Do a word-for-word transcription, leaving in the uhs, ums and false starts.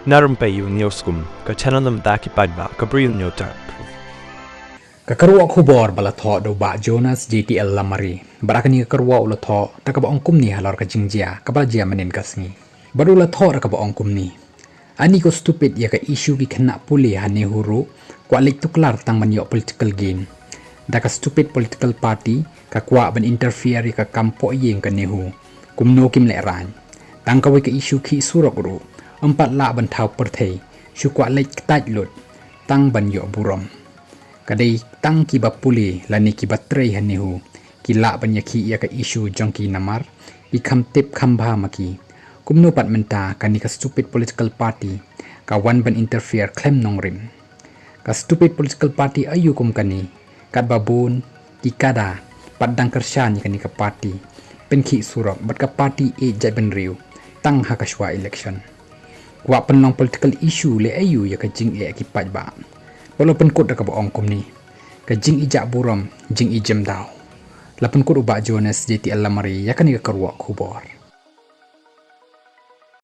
Na Rympei U Newsroom, ka channel na bynta ki paidbah ka Bri U Newsroom. Ka kyrwoh khubor ba la thoh da u Bah Jonas J T L Lamare. Bad kane ka kyrwoh u la thoh da kaba ong kumne halor ka jingjia kaba la jia mynnin ka sngi. Bad u la thoh da kaba ong kumne: Ani ko stupid ïa ka issue ki khynnah pule ha NEHU ruh kwah leit tuklar tang ban ïoh political gain. Da ka stupid political party ka kwah ban interfere ïa ka kam pohïing ka NEHU. Kumno kim lehraiñ? Tang kawei ka issue khih surok ruh ym pat lah ban thaw pyrthei, shu kwah leit ktait lut tang ban ïoh burom. Ka dei tang kiba pule lane kiba trei ha NEHU ki lah ban ïakhih ïa ka issue jong ki namar ki kham tip kham bha ma ki. Kumno pat mynta kane ka stupid political party ka wan ban interfere khlem nongrim? Ka stupid political party aïu kum kane, katba bun ki kada pat dang kyrshan ïa kane ka party, pynkhih surok bad ka party ïeit jaitbynriew tang ha ka shuwa election. Kwah pynlong political issue leh aïu ïa ka jingeh ki paidbah? Bad u la pynkut da kaba ong kumne: Ka jingijah burom jingijemdaw. La pynkut u Bah Jonas J T L Lamare ïa kane ka kyrwoh khubor.